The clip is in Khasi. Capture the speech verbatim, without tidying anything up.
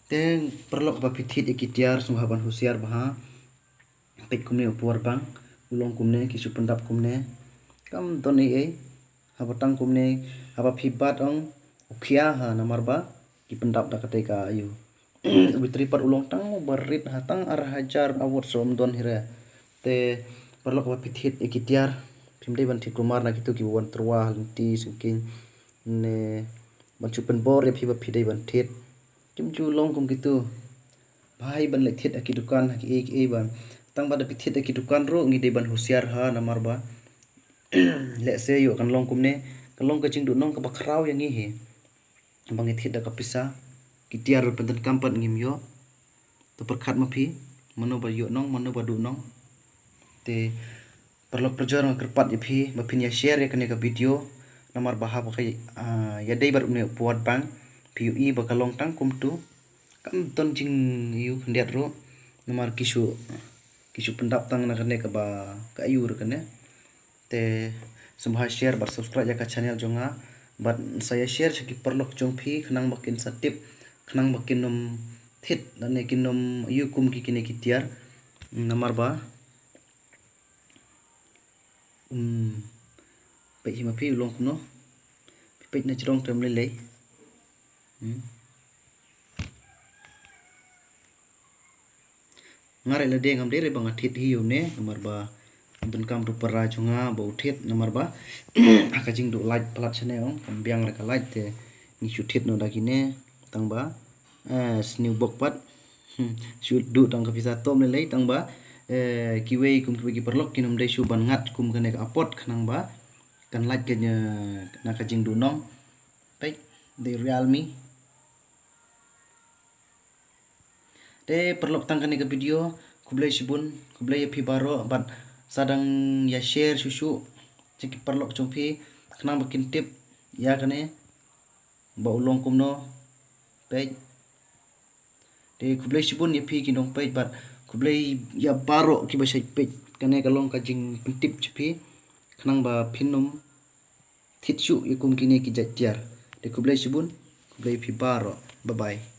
Te paralok, ba phi thied ïa ki tiar, sngewbha ban husiar bha. Peit kumne u power bank, u long kumne, ki shu pyndap kumne. Kam don ei ei. Haba tang kumne, haba phi bat ong, u khia ha, namar ba ki pyndap da katei ka, ïa u battery pat u long tang ba rit ha, tang ar hajar watt sa ym don hi re. Te paralok, ba phi thied ïa ki tiar, phim dei ban thied kulmar na kitu kiba wan tyrwa ha lynti syngkien, ne ban shu pynbor ïa phi ba phi dei ban thied. Kim ju long kum kitu. Bha hi ban leit thied ha ki dukan, ha ki ei ki ei ban. Tang ba da phi thied ha ki dukan ruh ngi dei ban husiar ha, namar ba lehse ïoh kan long kumne, kan long ka jingduhnong kaba khraw ïa ngi hi. Ba ngi thied da ka pisa, ki tiar pyndonkam pat ngim ïoh. To pyrkhat ma phi, mano ba ïoh nong, mano ba duh nong. Te paralok parajor, nga kyrpad ïa phi ba phin ïa share ïa kane ka video, namar ba haba ka, ah, ïadei bad une u power bank, phi ïohi ba ka long tang kumtu. Kam don jingïohi khyndiat ruh, namar ki shu, ki shu pyndap tang na kane kaba ka ïohi ruh kane. Te sngewbha share bad subscribe ïa ka channel jong nga, bad sa ïa share sha ki paralok jong phi, khnang ba kin sa tip, khnang ba kin ym thied lane kin ym ïohi kum ki kine ki tiar. Namar ba, um, peit hi ma phi u long kumno. Phi peit na jrong te ym lei lei. Hmm. Nga ruh lade ngam dei re ba nga thied hi ïa une, namar ba ym donkam ruh para jong nga ba u thied, namar ba ha ka jingduh light palat shane ong, kam biang re ka light te ngi shu thied noh da kine, tang ba, eh, sniew bok pat. Hmm, shu duh tang ka pisa tom lei lei, tang ba, eh, kiwei kum kiwei ki paralok kin ym dei shuh ban ngat kum kane ka apot, khnang ba kan lait ka, eh, na ka jingduhnong. Peit, dei Realme. Te paralok, tang kane ka video, khublei shibun, khublei ïa phi baroh, bad sa dang ïa share shuh shuh sha ki paralok jong phi, khnang ba kin tip ïa kane ba u long kumno. Peit. Te khublei shibun ïa phi ki nongpeit, bad khublei ïa baroh kiba shait peit. Kane ka long ka jingpyntip sha phi, khnang ba phin ym thied shuh ïa kum kine ki jait tiar. Te khublei shibun, khublei ïa phi baroh. Bye bye.